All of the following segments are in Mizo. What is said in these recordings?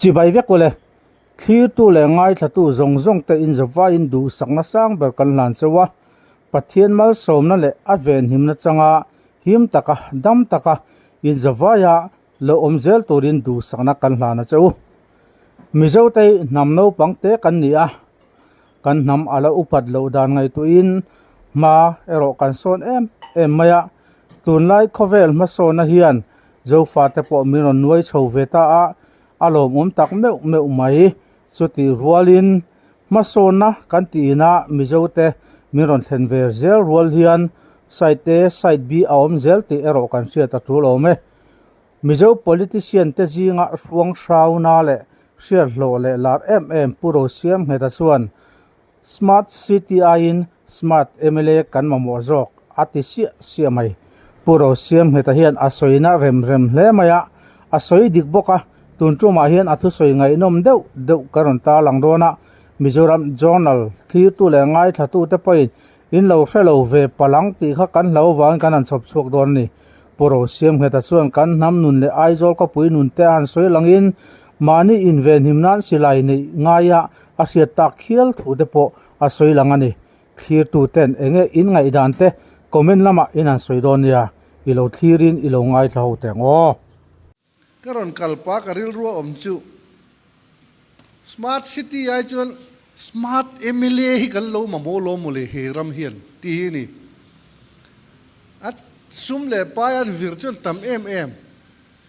Chibai vek ule, thlirtu leh ngaithlatu zawng zawng te inzavaiin duhsakna sang ber kan hlan cheu a, Pathian malsawmna leh a venhimna changa him taka dam taka inzavaia lo awm zel turin duhsakna kan hlan a che u. Mizote hi hnam naupang te kan ni a, kan hnam a la upat loh dan ngaihtuahin hma erawh kan sawn em em mai a, tunlai khawvel hmasawna hian Zofate pawh min rawn nuai chho ve ta a, a lawmawm tak meuh meuh mai. Chutih rualin hmasawnna kan tihina Mizote min rawn thlen ve zel rual hian side A, side B a awm zel tih erawh kan hriat a tul awm e. Mizo politician te zinga hruang hrauna leh hriathlawh leh lar em em Pu Rosiamngheta chuan Smart City aiin Smart mla kan mamawh zawk a ti siah siah mai. Pu Rosiamngheta hian a sawina rem rem hle mai a, a sawi dik bawk a, tun tumah hian a thusawi ngaihnawm deuh deuh ka rawn tarlang dawn a, Mizoram Journal thlirtu leh ngaithlatute pawhin In lo hre lo ve palang tih kha kan hlo vangin kan han chhawp chhuak dawn a ni. Pu Rosiamngheta chuan kan hnam nun leh Aizawl khawpui nun te a han sawi langin mahni invenhim nan silai neih ngaia a hriat tak khial thu te pawh a sawi lang a ni. Thlirtu ten enge in ngaihdan te comment lamah in han sawi dawn nia, i lo thlirin i lo ngaithla ho teh ang aw. Ka rawn kal pa ka rilru a awm chu Smart City ai chuan Smart mla hi kan lo mamawh lo mawle he ram hian tih hi a ni. A sum leh pai an vir chuan tam em em.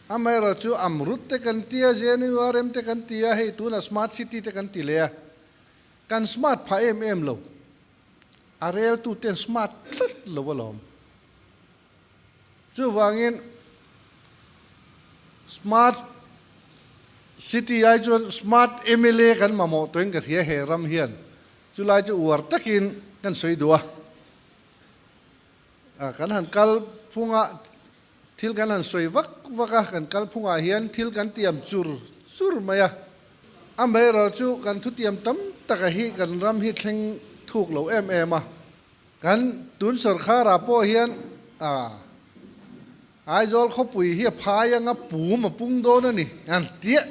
Amaherawh chu Amrut te kan ti a, JNURM te kan ti a, hei tunah Smart City te kan ti leh a. Kan smart phah em em lo. A reltu ten smart tlat lo alawm. Chuvangin Smart City ai chuan Smart mla kan mamawh tawhin ka hria he ram hian chulai chu uar takin kan sawi duh a. Kan han kal phunga thil kan han sawi vak vak a, kan kal phungah hian thil kan tiam chur chur mai a. Amaherawhchu kan thutiam tam taka hi kan ram hi thleng thuk lo em em a. Kan tun sawrkharah pawh hian Aizawl khawpui hi a phai anga pum a pung dawn a ni an tiah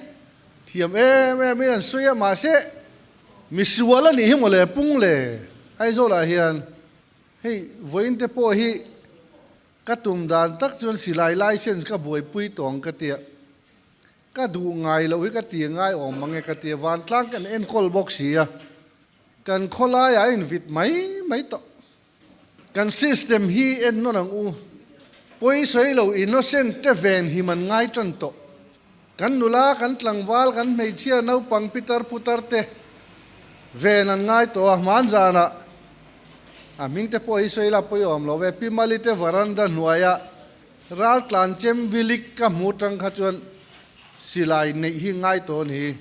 thiam em em in an sawi a, mahse misual a nih hi mawle pung le Aizawlah hian hei vawiin te pawh hi ka tum dan tak chuan silai license ka buaipui tawng ka tia ka duh ngai loh hi ka ti ngai awm mange ka tia vantlang kan enkawl bawk si a. Kan khawlai a invit mai mai tawh. Kan system hi en nawn ang u. Pawisawi lo innocent te ven hi man ngai tan tawh. Kan nula, kan tlangval, kan hmeichhia, naupang pitar putar te ven an ngai tawh a. Hman zanah a hming te pawh hi sawi la pawiawm lo ve. Pi Mali te varanda hnuaia raltlan chem vilik ka hmu tang kha chuan silai neih hi ngai tawh a ni.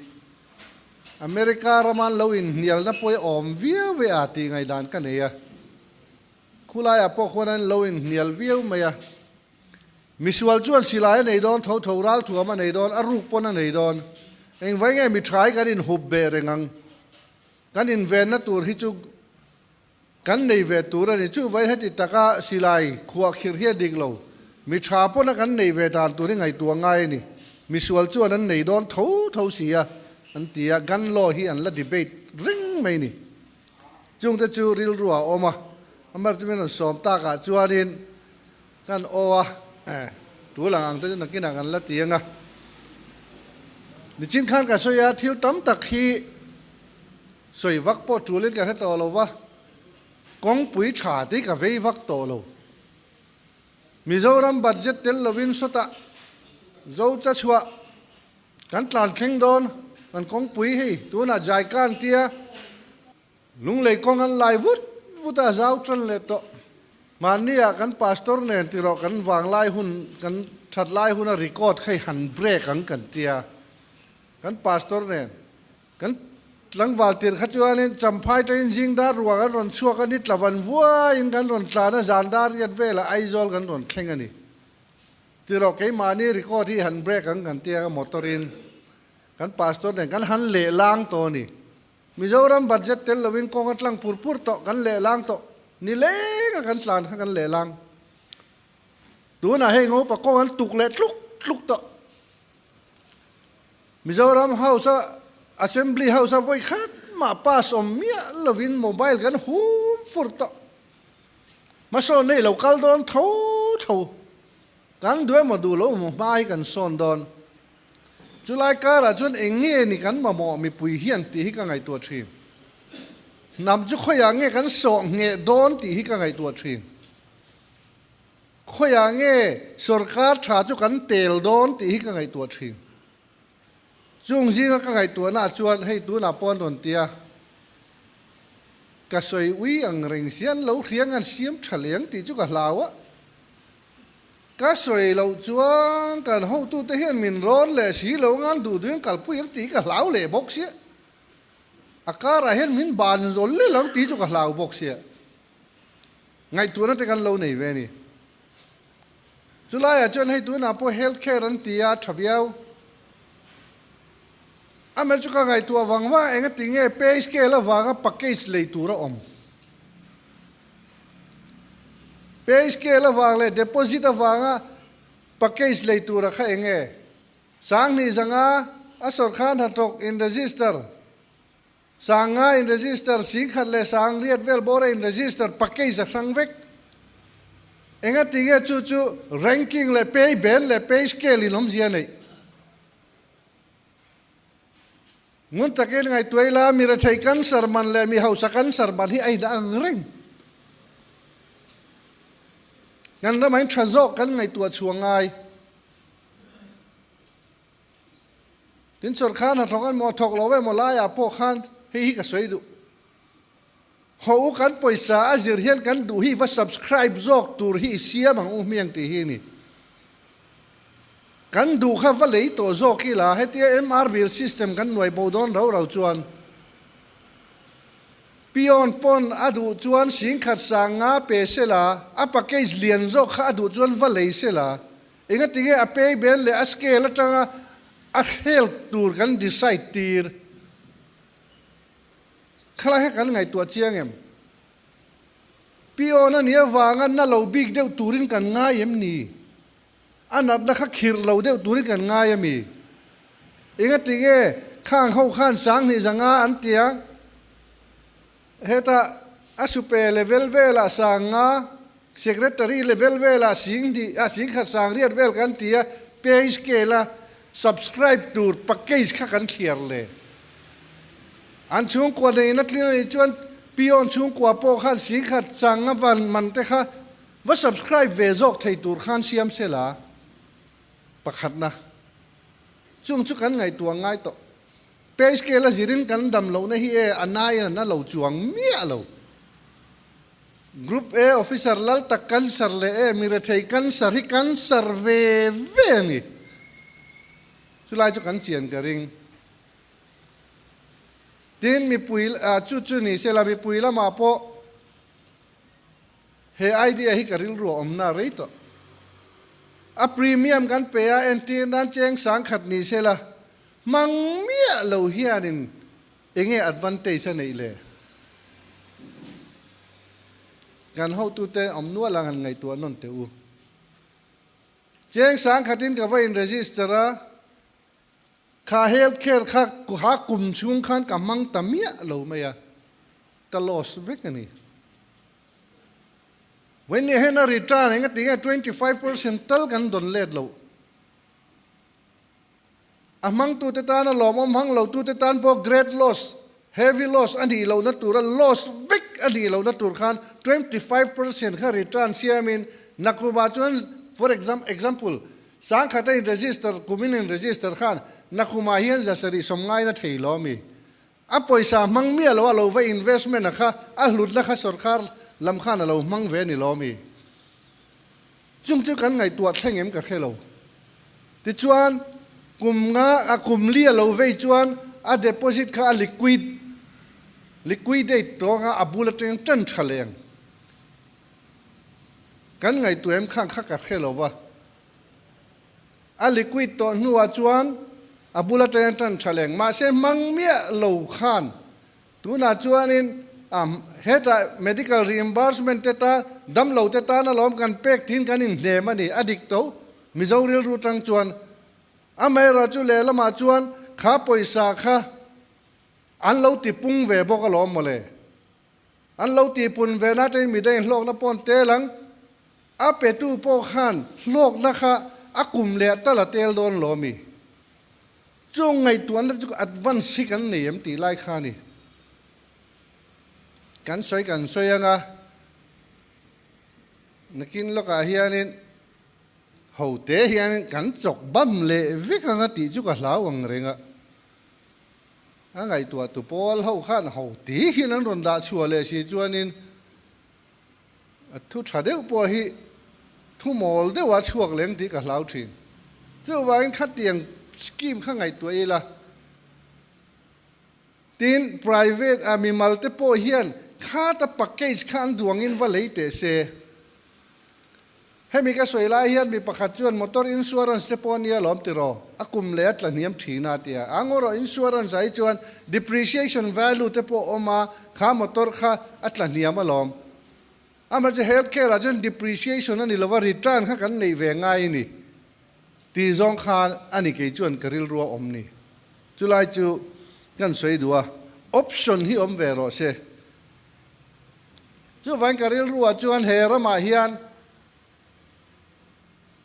America rama an lo inhnialna pawh hi awm viau ve a tih ngaihdan ka nei a. Khulaiah pawh khuan an lo inhnial viau mai a. Misual chuan silai a nei dawn, tho tho ral thuam a nei dawn, a ruk pawn a nei dawn. Engvai nge mi tha hi kan inhup beh reng ang? Kan invenna tur hi chu kan nei ve tur a ni. Chuvai heti taka silai khuahkhirh hi a dik lo. Mi tha pawna kan nei ve dan tur hi ngaihtuah ngai a ni. Misual chuan an nei dawn tho tho si a, an ti a. Gun law hi an la debate reng mai ni. Chungte chu rilru a awm a, amah chu min rawn sawm takah chuanin kan aw a, tul ang ang te chu nakinah kan la ti ang a. Nichin khan ka sawi a, thil tam tak hi Sawi vak pawh tulin ka hre tawh lo va, kawngpui tha te hi ka vei vak tawh lo. Mizoram budget tel lovin sawtah zo cha chhuah kan tlan thleng dawn, kan kawngpui hei tunah Jaikan tia Lunglei kawng an lai vut vut a, zau tan leh tawh. Mahnia kan pastor nen tiraw kan vanglai hun kan that lai huna record kha i han break ang kan tia. Kan pastor nen kan tlangval tir kha chuanin Champhai tangin zing dar ruah kan rawn chhuak a, ni tla van vuaiin kan rawn tlan a, zan dar riat velah Aizawl kan rawn thleng a ni. Tiraw keimahni record hi han break ang kan tia ka motor in kan pastor nen kan han leh lang tawh a ni. Mizoram budget tel lovin kawng a tlang pur pur tawh kan leh lang tawh ni lenga kan tlan kha kan leh lang. Tunah hei ngopa kawng an tuk leh tluk tluk tawh. Mizoram House a Assembly House a vawi khat mah pass awm miah lovin mobile kan hum fur tawh. Hmasawn nei lo kal dawn tho tho. Kan duh emaw duh lo emaw hma hi kan sawn dawn. Chulai karah chuan eng nge ni kan mamawh mipui hian tih hi ka ngaihtuah thin. Hnam chu khawiah nge kan sawh ngheh dawn tih hi ka ngaihtuah thin. Khawiah nge sorkar tha chu kan tel dawn tih hi ka ngaihtuah thin. Chung zinga ka ngaihtuahnaah chuan hei tunah pawh an rawn ti a, ka sawi ui ang reng si an lo hriang an siam tha leng tih chu ka hlau a. Ka sawi loh chuan kan hotute hian min rawn leh si lo ngan duh duhin kalpui ang tih hi ka hlau leh bawk sia. A karah hian min ban zawl lel ang tih chu ka hlau bawk sia. Ngaihtuahna te kan lo nei ve a ni. Chulaiah chuan hei tunah pawh health care an ti a, tha viau. Amah chu ka ngaihtuah vang vang eng a ti nge pay scale avanga package lei tur a awm. Pay scale avang leh deposit avanga package lei tura kha eng nge? Sanghnih zanga a sawrkhan hnathawk in register. Sanga in register, Singkhat leh Sangriat vel bawra in register package a hrang vek. Enga ti nge chu chu ranking leh pay band leh pay scale in awmzia neih. Ngun takin ngaihtuah ila mi rethei cancer man leh mi hausa cancer man hi a in ang reng. Kan ramah in tha zawk kan ngaihtuah chhuah ngai. Tin sawrkar hnathawk an maw thawk lo emaw laiah pawh khan hei hi ka sawi duh. Haw u kan pawisa a zir hian kan duh hi va subscribe zawk tur hi i siam ang u hmiang tih hi a ni. Kan duh kha va lei tawh zawk ila hetia MR bill system kan nuai bo dawn rau rau chuan Peon pawn a duh chuan singkhat sang nga pe sela a package lian zawk kha a duh chuan va lei sela Engatinge a pay band leh a scale atanga a khel tur kan decide tir? Khalai kha kan ngaihtuah chiang em? Peon a nih avanga na lo bik deuh turin kan ngai em ni? A natna kha khirh lo deuh turin kan ngai ami? Engatinge khang ho khan 2000 zanga an tia? Heta a supe level velah 5000, secretary level velah 10,000 a 10,000 800 vel kan ti a, pay scale a subscribe tur package kha kan thliar le. An chhungkua neihna tling a nih chuan peon chhungkua pawh khan 10,000 chang a van man te kha va subscribe ve zawk thei tur khan siam sela pakhatna chung chu kan ngaihtuah ngai tawh. Pay scale a zirin kan dam lohna hi e a naiin a na lo chuang miah lo. Group A officer lal tak cancer leh e mi rethei cancer hi cancer ve ve a ni. Chulai chu kan chian ka ring. Tin mipui chu chu ni sela mipui lamah pawh He idea hi ka rilru a awmna rei tawh. A premium kan pe a, entir nan cheng 1000 ni sela, hmang miah lo hianin enge advantage a neih le? Kan hotute awm nual ang han ngaihtuah nawn teh u. Cheng 1000 in ka va in register a, kha health care kha ha kum chhung khan ka hmang ta miah lo mai a, ka loss vek a ni. Vawiin hian a return eng a ti nge 25% tal kan dawn let loh. A hmangtute tana lawmawm hmang lotute tan pawh great loss, heavy loss a nih lohna tura loss vek a nih lohna tur khan 25% kha return siamin nakumah chuan for example 1000 a in register kumin in register khan nakumah hian 790 na thei lo a mi. A pawisa hmang miah lo a lo va investment a kha a hlutna kha sorkar lam khan a lo hmang ve a ni lo mi? Chung chu kan ngaihtuah thleng em ka hre lo. Tichuan kum nga a kum li a lo vei chuan a deposit kha a liquid liquidate tawng a a bul atang tan tha leng. Kan ngaihtuah em khan kha ka hre lo va. A liquid tawh hnuah chuan a bul atanga tan tha leng. Mahse hmang miah lo khan tunah chuanin hetah medical reimbursement te tan damlo te tan alawm kan pek tiin kan inhnem a ni. A dik to Mizo rilru tang chuan. Amaherawhchu lehlamah chuan. Kha pawisa kha an lo ti pung ve bawk alawm mawle. An lo ti pun ve na atangin midangin hlawkna pawh an tel ang. A petu pawh khan hlawkna kha a kum leh tal a tel dawn lo ami? Chung ngaihtuahna chu advance hi kan nei em tih lai kha a ni. Kan sawi kan sawi anga nakin lawkah hianin hote hianin kan chawk bam leh vek anga tih chu ka hlau ang reng a. A ngaihtuah tu pawl ho khan hote hian an rawn dah chhuah leh si chuanin A thu tha deuh pawh hi thu mawl deuha chhuak leng tih ka hlau thin. Chuvangin khatiang scheme kha ngaihtuah ila. Tin, private a mimal te pawh hian khata package kha an duangin va lei teh se. Hemi ka sawi lai hian mi pakhat chuan motor insurance te pawh nia lawm tiraw, a kum leh a tla hniam thin a tia. A ngaw rawh insurance ah hi chuan depreciation value te pawh a awm a, kha motor kha a tla hniam alawm. Amaherawhchu health care ah chuan depreciation a ni lova return kha kan neih ve ngai a ni tih zawng khan a ni kei chuan ka rilru a awm ni. Chulai chu kan sawi duh a, option hi awm ve rawh se. Chuvangin ka rilruah chuan he ramah hian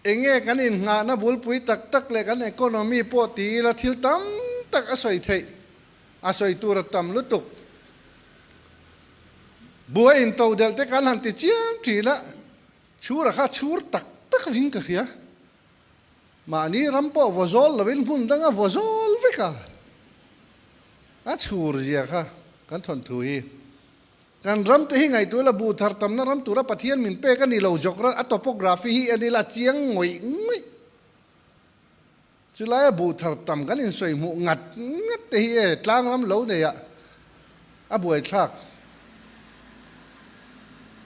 eng nge kan innghahna bulpui tak tak leh kan economy pawh ti ila thil tam tak a sawi theih, a sawi tur a tam lutuk. Buai intodelh te kan han ti chiam thin a, chhura kha chhur tak tak ring ka hria. Mahni ram pawh vaw zawl lovin hmun danga vaw zawl vek a, a chhur zia kha kan thawnthu hi. Kan ram te hi ngaihtuah ila buh thar tamna ram tura Pathian min pek a ni lo zawk ran a topography hi en ila chiang ngawih ngawih. Chulaia buh thar tam kan insawi hmuh ngat ngat te hi e tlang ram lo neiah a buaithlak.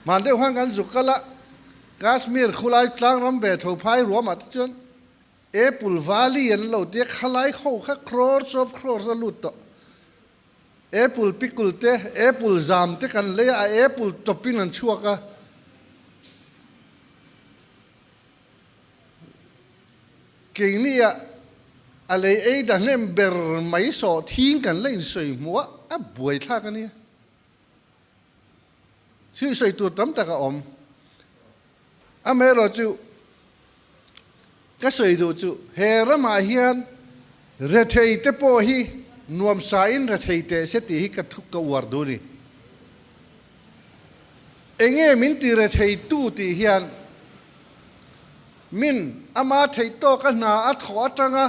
Hman deuh khan kan zuk kal a, Kashmir khulai tlang ram ve tho phai ruamah te chuan Apple Valley an lo tia khalai ho kha crores of crores a lut tawh. Apple pickle te, apple zam te kan lei a, a apple tawpin an chhuak a. Keini a a lei ei da hnem ber mai sawh thing kan la insawi hmuh a, a buaithlak a nia. Thil sawi tur tam tak a awm. Amaherawhchu, ka sawi duh chu he ramah hian rethei te pawh hi nuamsain rethei teh se tih hi ka thu ka uar duh a ni. Enge min ti rethei tu tih hian min ama theih tawka hna a thawh atanga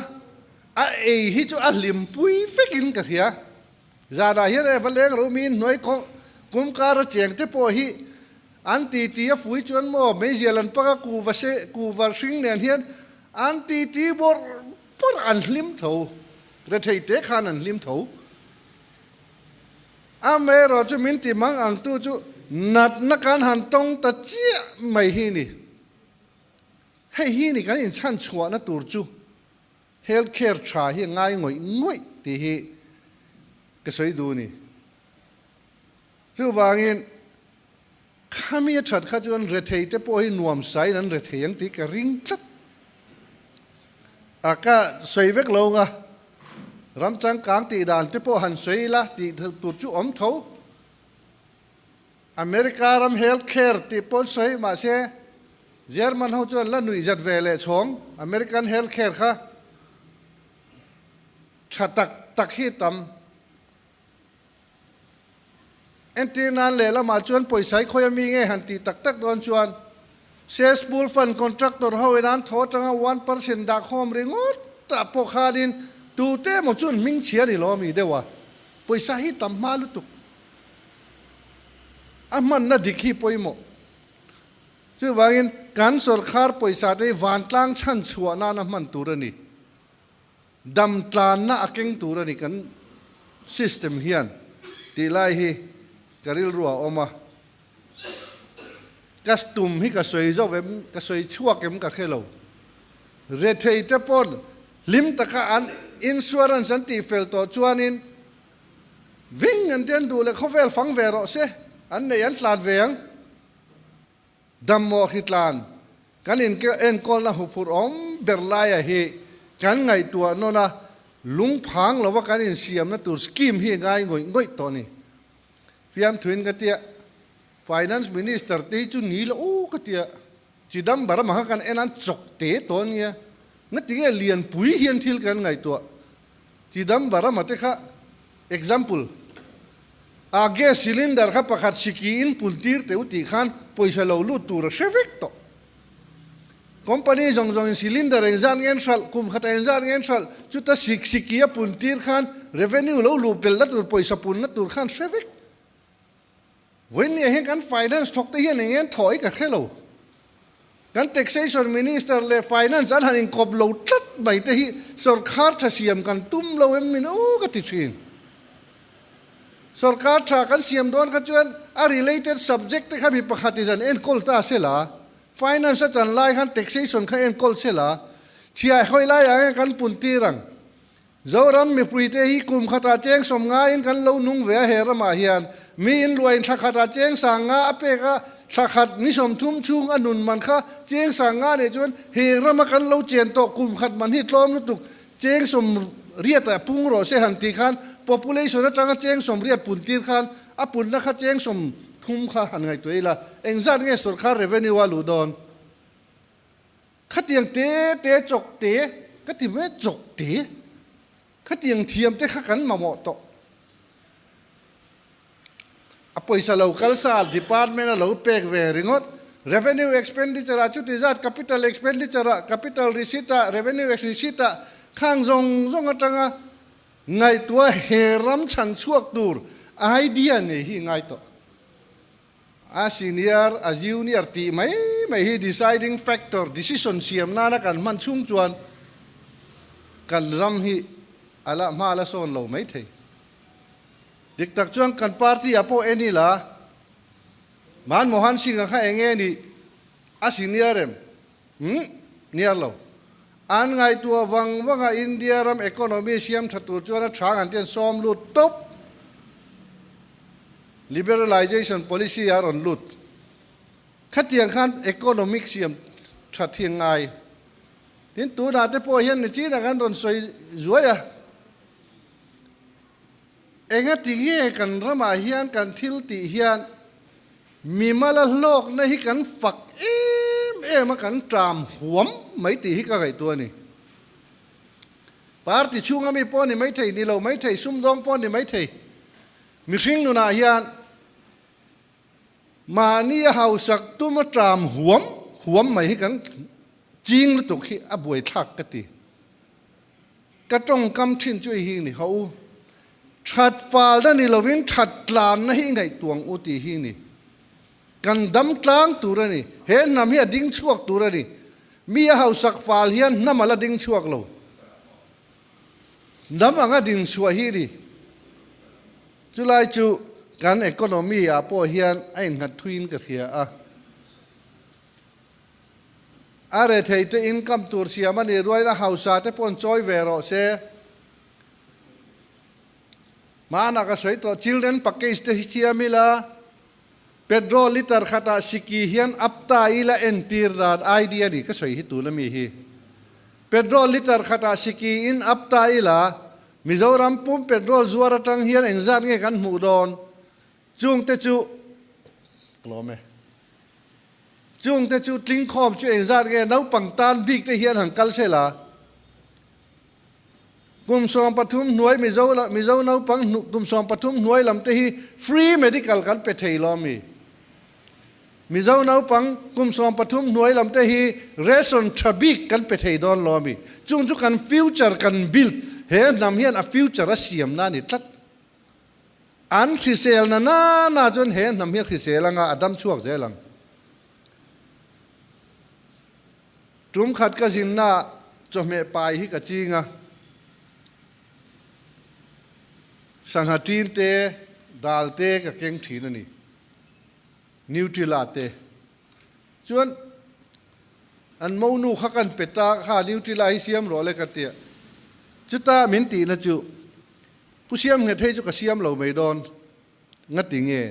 a ei hi chu a hlimpui vekin ka hria. Zanah hian e va leng ro miin hnuai kum kara cheng te pawh hi an ti ti a fui chuan maw meizial an pak a kuva se kuva hring nen hian an ti ti bawrh bawrh an hlim tho rethei te khan an hlim tho. Amaherawh chu min ti mang ang tu chu natna kan han tawng ta chiah mai hi ni. Hei hi ni kan inchhan chhuahna tur chu. Health care tha hi a ngai ngawih ngawih tih hi ka sawi duh a ni. Chuvangin khami a that kha chuan rethei te pawh hi nuam sain an rethei ang tih ka ring tlat. A ka sawi vek lo nga, ram changkang tih dan te pawh han sawi ila tih tur chu awm tho. America ram health care tih pawh sawi mahse German ho chuan la nuih zat ve leh chhawng American health care kha tha tak tak hi tam. Entir nan lehlamah chuan pawisa hi khawi ami nge han tih tak tak dawn chuan cesspool fund contractor ho in an thaw atanga 1% dah khawm ringawt ah pawh khanin tute emaw chuan hming chhia ni lo ami deuh a pawisa hi tam hma lutuk. A hmanna dik hi pawimawh. Chuvangin kan sawrkhar pawisa te hi vantlang chhan chhuah nana hman tur a ni. Dam tlanna a keng tur a ni kan system hian tih lai hi ka rilru a awm a. Ka tum hi ka sawi zo em, ka sawi chhuak em ka hre lo. Rethei te pawn hlim taka an insurance an tih fel tawh chuanin Ving an ti an duh leh khawvel fang ve rawh se, an nei an tlan ve ang. Dammawh hi tlan kan in enkawlna huphurh awm ber laia hi kan ngaihtuah nawn a. Lungphang lova kan insiamna tur scheme hi ngai ngawih ngawih tawh a ni. Fiamthuin ka tia, Finance Minister te hi chu ni lo u ka tia, Chidambaram kha kan en an chawk te tawh a nia. Ngatinge lianpui hian thil kan ngaihtuah. Chidambarama te kha example, a gas cylinder kha pakhat siki in pun tir teh u tih khan pawisa lo lut tur a hre vek tawh. Company zawng zawng in cylinder engzat nge an hralh, kum khat ah engzat nge an hralh, chuta sik siki a pun tir khan revenue lo luh pelna tur pawisa punna tur khan hre vek. Vawiin hian kan finance thawk te hian eng nge an thawh hi ka hre lo. Kan taxation minister leh finance an han inkawp lo tlat mai te hi sorkar tha siam kan tum lo em min aw ka ti thin. Sorkar tha kan siam dawn kha chuan a related subject te kha mi pakhat in an enkawl ta se la, finance a chan lai khan taxation kha enkawl se la, chhiah hawi lai ah nge kan pun tir ang. Zoram mipuite hi kum khatah cheng sawm ngaiin kan lo nung ve a, he ramah hian mi in luain thla khatah cheng sang nga a pek a, thla khat ni sawmthum chhung a nun man kha cheng sang nga nih chuan he rama kan lo chen tawh kum khat man hi tlawm lutuk cheng sawm riat ah pung rawh se han tih khan population atanga cheng sawm riat pun tir khan a punna kha cheng sawm thum kha han ngaihtuah ila engzat nge sorkar revenue a luh dawn? Khatiang te te chawk te ka ti mai chawk te khatiang thiam te kha kan mamawh tawh. A pawisa lo kal sa department a lo pek ve ringawt revenue expenditure ah chuti zat capital expenditure ah capital receipt ah revenue receipt ah khang zawng zawng atanga ngaihtuah he ram chhan chhuak tur idea nei hi ngai tawh. A senior, a junior tih mai mai hi deciding factor, decision siam nana kan hman chhung chuan kan ram hi a la hma la sawn lo mai thei. Dik tak chuan kan party ah pawh en ila, Manmohan Singh-a kha eng nge nih? A senior em? Umm, niar lo. An ngaihtuah vang vanga India ram economy siam tha tur chuan a tha ngan te an sawm lut tawp. Liberalization policy a rawn lut. Khatiang khan economic siam that hi a ngai. Tin, tunah te pawh hian nichinah kan rawn sawi zuai a. Engati nge kan ramah hian kan thil tih hian mimala hlawkna hi kan fak em em a, kan ṭam huam mai tih hi ka ngaihtuah a ni. Party chhunga mi pawh ni maithei, ni lo maithei, sumdawng pawh ni maithei, mihring nunah hian mahni a hausak tuma ṭam huam huam mai hi kan ching lutuk hi a buaithlak ka ti. Ka tawngkam thin chu i hi ni ho u. That falna ni lovin that tlanna hi i ngaihtuang u tih hi ni. Kan dam tlang tur a ni. He hnam hi a ding chhuak tur a ni. Mi a hausak fal hian hnam a la ding chhuak lo. Hnam anga ding chhuah hi ni. Chulai chu kan economy ah pawh hian a innghat thuiin ka hria a. A rethei te income tur siam a nih ruain a hausa te pawh an chawi ve rawh se. Hmanah ka sawi tawh children package te hi siam ila, petrol liter khatah siki hian up ta ila entir dan idea ni ka sawi hi tuna mi hi. Petrol liter khatah siki in up ta ila, Mizoram pum petrol zuar atang hian engzat nge kan hmuh dawn? Chungte chu tlawm e. Chungte chu tlingkhawm chu engzat nge naupang tan bik te hian han kal sel a. Kum 13 hnuai Mizo Mizo naupang kum 13 hnuai lam te hi free medical kan pe thei lo ami? Mizo naupang kum 13 hnuai lam te hi ration tha bik kan pe thei dawn lo ami? Chung chu kan future kan build he hnam hian a future a siam na a ni tlat. An hrisel na na na chuan he hnam hi a hrisel anga a dam chhuak zel ang. Tum khat ka zinna chawhmeh pai hi ka ching a, sangha tin te, dal te ka keng thin a ni, Nutella te. Chuan an monu kha kan pe ta kha Nutella hi siam rawh le ka tia. Chuta min tihna chu Pu Siam nghet hei chu ka siam lo mai dawn. Ngati nge?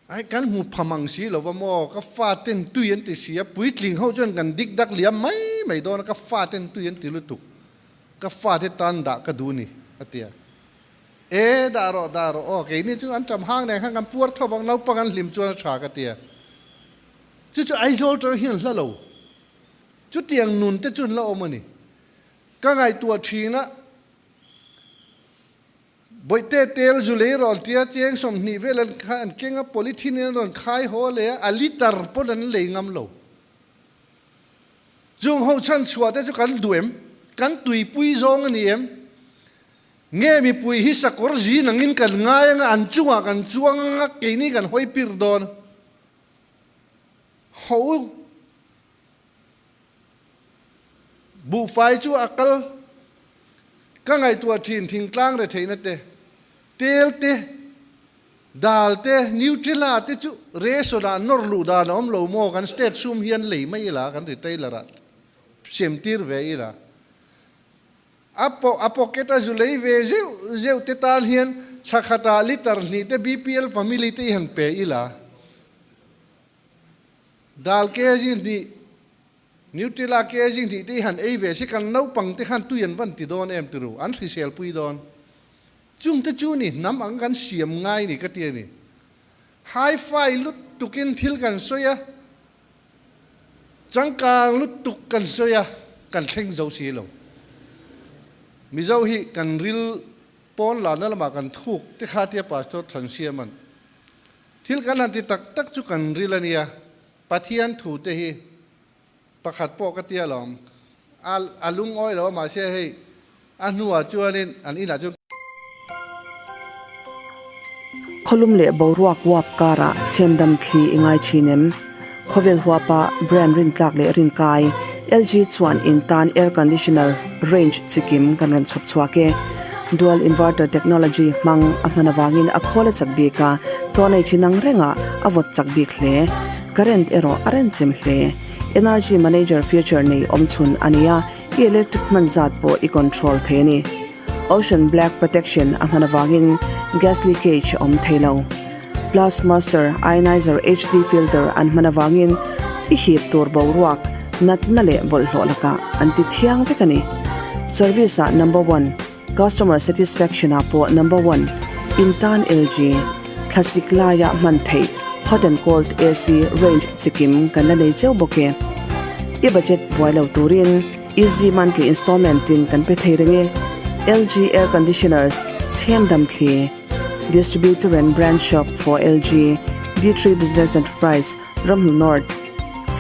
Ai kan hmu pham ang si lo va maw? Ka fa ten tui an ti si a, puitling ho chuan kan dik dak liam mai mai dawn a, ka fa ten tui an ti lutuk. Ka fate tan dah ka duh ni, a ti a. E, dah rawh, dah rawh aw, keini chu an ṭam hang nen khan kan puar tho vang, naupang an hlim chuan a ṭha ka ti a. Chu chu Aizawl ṭang hian hla lo. Chutiang nun te chu an la awm a ni. Ka ngaihtuah ṭhin a, Bawihte tel zu lei rawn tia cheng 20 vel an an keng a, polythene in an rawn khai haw leh a, a litre pawn an lei ngam lo. Chung ho chhan chhuah te chu kan duh em? Kan tuipui zawng a ni em? Nge mipui hi sakawr zin angin kan ngai anga an chungah kan chuang anga keini kan hawi pir dawn? Ho u. Buhfai chu a kal ka ngaihtuah thin thingtlang retheihna te, tel te, dal te, Nutella te chu ration ah nawr luh dan a awm lo maw kan state sum hian lei mai ila kan retailer ah sem tir ve ila a a pocket a zu lei ve zeuh zeuh te tan hian thla khatah liter hnih te BPL family te i han pe ila. Dal kg hnih, Nutella kg hnih te hi han ei ve se kan naupang te khan tui an van ti dawn em tiru, an hrisel pui dawn. Chung te chu ni hnam ang kan siam ngai ni ka ti a ni. Hi-fi lutukin thil kan sawi a, changkang lutuk kan sawi a, kan thleng zo si lo. Mizo hi kan ril pawn lana lamah kan thuk te kha tia Pastor Thansiama'n Thil kan han ti tak tak chu kan ril a nia, Pathian thu te hi pakhat pawh ka tia lawm, a a lungawi lo a mahse hei a hnuah chuanin an inah chuan. Khawlum leh boruak uap karah chhemdam thli i ngai thin em? Khawvel huapa brand rintlak leh rinkai LG chuan in tan air conditioner range chikim kan rawn chhawp chhuak e. Dual inverter technology hmang a hman avangin a khawl a chak bik a, tawh nei thin ang rengah a vawt chak bik hle. Current erawh a renchem hle. Energy manager feature nei awmchhun a ni a, i electric hman zat pawh i control thei a ni. Ocean Black Protection a hman avangin gas leakage a awm thei lo. Plus Master Ionizer HD filter an hman avangin i hip tur boruak, natna leh bawlhhlawh lakah an ti thiang vek a ni. Service ah number one, customer satisfaction ah pawh number one, in tan LG, thlasik laia hman theih hot and cold AC range chikim kan la nei cheu bawk e. I budget buai lo turin. Easy monthly installment tin kan pe thei reng e. LG Air Conditioners, Chhem Dam Thli, Distributor and Branch Shop for LG, D3 Business Enterprise, Ramhnu North,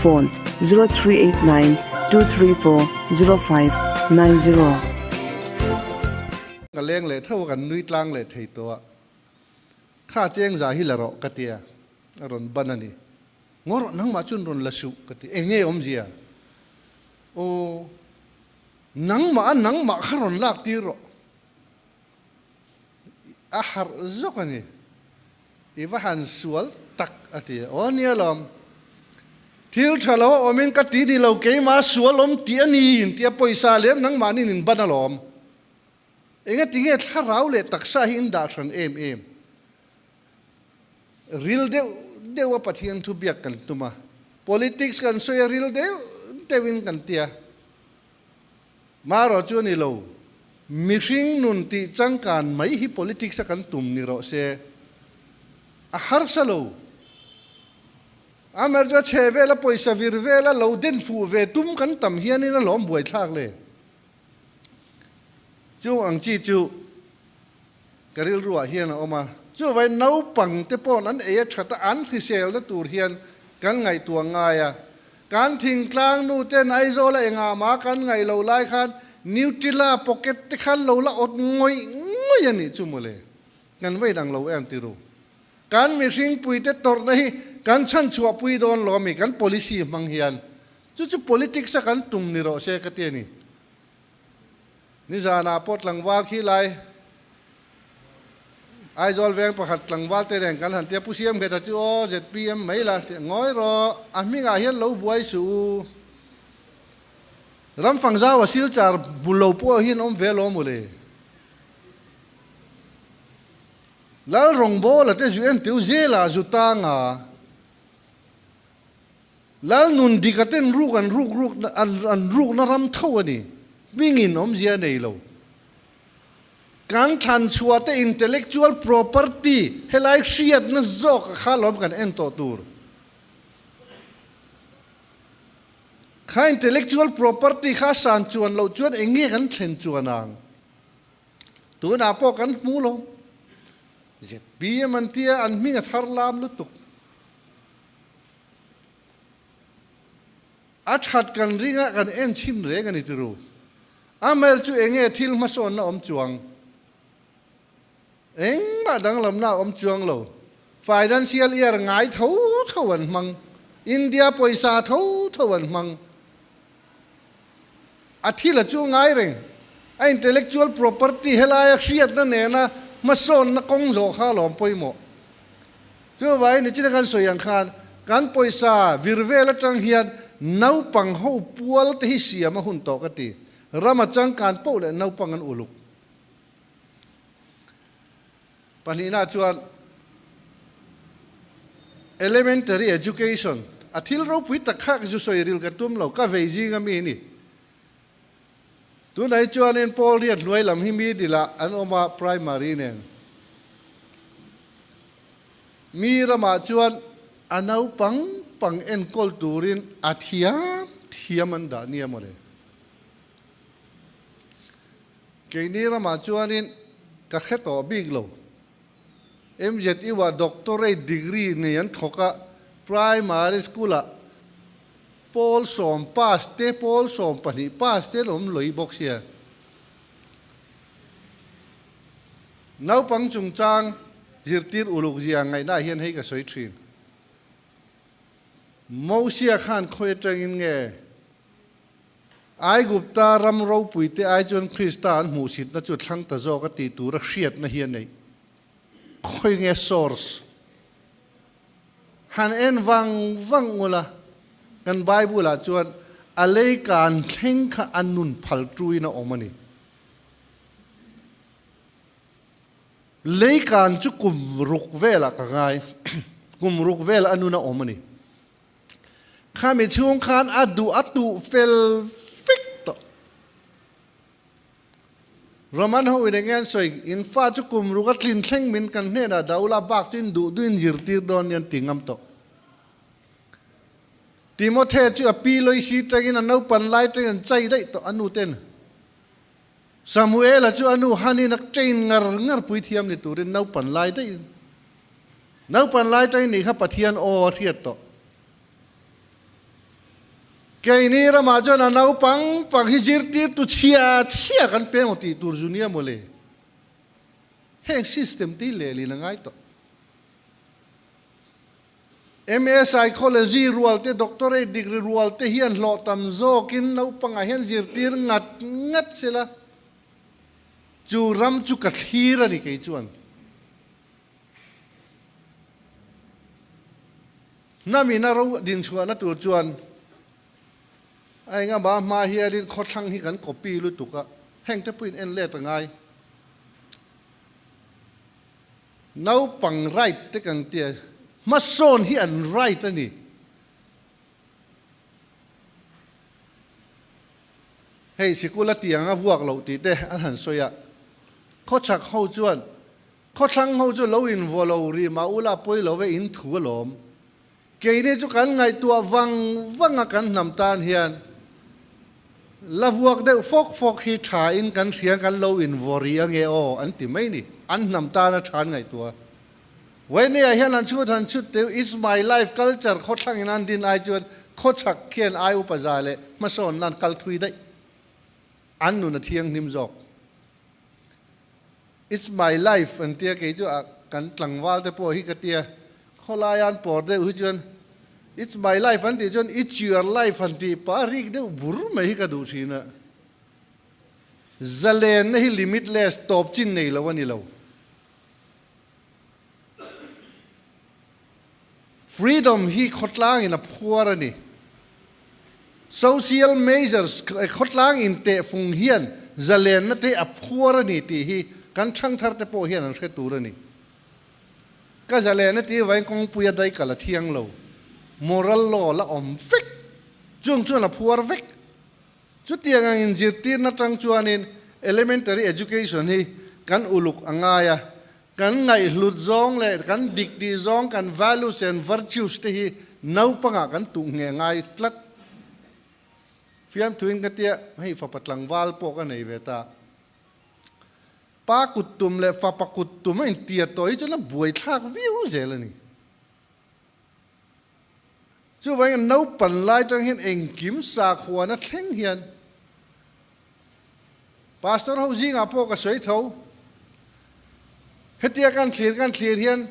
Phone, 0389 234 0590. Ka leng leh tho a kan nui tlang leh thei tawh a, kha cheng za hi la rawh ka tia a rawn ban a ni. Ngaw rawh nangmah chuan rawn la suh ka ti, eng nge awmzia? Aw, nangmah a nangmah kha rawn lak tir rawh. A harh zawk a ni. I va han sual tak a ti a. Aw nia lawm. Thil tha lo a awmin ka ti ni lo keimah sual awm tih a ni in tia pawisa lem nangmah nin in ban alawm. Engatinge thlarau leh taksa hi in dah hran em em? Ril deuh deuh a Pathian thu biak kan tum a, politics kan sawi a ril deuh deuhin kan ti a. Marawh chu a ni lo, mihring nun tih changkan mai hi politics a kan tum ni rawh se, a harsa lo. Amaherawhchu a chhe vel a pawisa vir vel a lo den fuh ve tum kan tam hianin a lawm buaithlak le. Chung ang chi chu Ka rilruah hian a awm a, chuvai naupang te paw'n an ei a that a, an hriselna tur hian kan ngaihtuah ngai a. Kan thingtlang nu ten Aizawl a engah mah kan ngaih loh lai khan Nutella pocket te khan lo la awt ngawih ngawih a nih chu mawle. Kan va inang lo em ti ru. Kan mihringpui te tawrhna hi kan chhanchhuah pui dawn lo ami kan policy hmang hian. Chu chu politics a kan tum ni rawh se ka ti a ni. Nizanah pawh tlangval khi lai Aizawl veng pakhat tlangval te nen kan han tia Pu Siam Ngheta chu aw zpm mai la tih ngawi rawh a hmingah hian lo buai suh u. Ramfang zau a silchar hmu lo pawh hian awm ve lo maw le. Lal rawngbawla te zu en teu zela zu tanga. Lal nun dik a ten ruk an ruk ruk an rukna ram tho a ni. Hmingin awmzia nei lo. Kan thlan chhuah te intellectual property helai hriatna zawk a kha lawm kan en tawh tur. Kha intellectual property kha san chuan loh chuan eng nge kan thlen chuan ang? Tunah pawh kan hmu lo. ZPM an tia an hming a thar lam lutuk. A that kan ring a kan en chhin reng a ni tiru. Amaherawhchu chu eng nge thil hmasawnna awm chuang? Engmah danglamna a awm chuang lo. Financial year ngai tho tho an hmang. India pawisa tho tho an hmang. A thil a chu ngai reng. A intellectual property helaia hriatna nena hmasawnna kawng zawh kha a lawm pawimawh. Chuvangin nichina kan sawi ang khan kan pawisa vir vel atang hian naupang ho pual te hi siam a hun tawh ka ti. Rama changkan poh leh naupang an uluk. Pahnihna chuan Elementary Education a thil ropui tak kha ka zu sawi ril ka tum lo, ka vei zing ami a ni. Tunah hi chuanin Paul riat hnuai lam hi middle ah an awm a, primary nen. Mi ramah chuan a naupang pang enkawl turin a thiam thiam an dah nia mawle. Keini ramah chuanin ka hre tawh bik lo. MZU ah doctorate degree nei an thawk a, primary school ah pawl sawm pass te, pawl 12 pass te an awm lawih bawk sia. Naupang chungchang zirtir uluk zia ngaihna ah hian hei ka sawi thin. Mosia khan khawi atangin nge Aigupta ram ropuite ai chuan Krista an hmuhsitna chu thlang ta zawk a tih tura hriatna hi a neih. Khawi nge source? Han en vang vang ula, kan Bible-ah chuan a lei kan thleng kha a nun phal tuin a awm a ni. Lei kan chu kum ruk velah ka ngai, kum ruk vel a nun a awm a ni. Khami chhung khan a duh a tuh fel vek tawh. Roman ho in enge an sawi, in fa chu kum ruk a tlin thleng min kan hnenah dah ula bak chu in duh duh in zirtir dawn nia an ti ngam tawh. Timothe chu a pi Loisi tangin a naupan lai tangin an chai daih tawh a nu ten. Samuela chu a nu Hanin a train ngar ngar puithiam ni turin naupan lai daih in. Naupan lai tangin nih kha Pathian aw a hriat tawh. Keini ramah chuan a naupang pang hi zirtirtu chhia chhia kan peng aw tih tur zu nia mawle. Heng system te hi lehlin a ngai tawh. MA Psychology rual te, Doctorate degree rual te hian hlawh tam zawkin naupangah hian zirtir ngat ngat sela, chu ram chu ka thlir a ni kei chuan. Hnamina ro dinchhuahna tur chuan a engama hma hianin khawthlang hi kan copy lutuk a, heng te pawhin en let a ngai. Naupang right te kan tia, hmasawn hi an right a ni. Hei sikul a tiang a vuak loh tih te an han sawi a, khawchhak ho chuan khawthlang ho chu lo invaw lo rih mah ula pawi lo e in thu alawm. Keini chu kan ngaihtuah vang vang a kan hnam tan hian la vuak deuh fawk fawk hi tha in kan hria kan lo in vaw rih ange aw an ti mai ni an hnam tan a tha an ngaihtuah Wayne ah hian an chhut han chhut teu it's my life culture khawthlang in an din ai chuan khawchhak khian ai upa za leh hmasawn nan kal thui daih an nun a thianghlim zawk It's my life an tia kei chu a kan tlangval te pawh hi ka tia khawlai an pawr deuh hi chuan it's my life an tih chuan it's your life han tih pah a rik deuh bur mai hi ka duh thin a. Zalenna hi limitless tawp chin nei lo a ni lo. Freedom hi khawtlang in a phuar a ni. Social measures khawtlang in tehfung hian zalenna te a phuar a ni tih hi kan thangthar te pawh hian an hre tur a ni. Ka zalenna tih vain kawngpui a daikal a thiang lo. Moral law la awm vek. Chung chuan a phuar vek. Chutiang ang inzirtirna tang chuanin elementary education hi kan uluk a ngai a, kan ngaihhlut zawng leh kan dik tih zawng, kan values and virtues te hi naupangah kan tuh ngheh ngai tlat. Fiamthuin ka tia, hei fapa tlangval pawh ka nei ve ta. Pa kut tum leh fapa kut tum a intia tawh hi chuan a buaithlak viau zel a ni. Chuvangin naupan lai tang hian engkim sakhuana thleng hian Pastor ho zingah pawh ka sawi tho. Hetia kan thlir kan thlir hian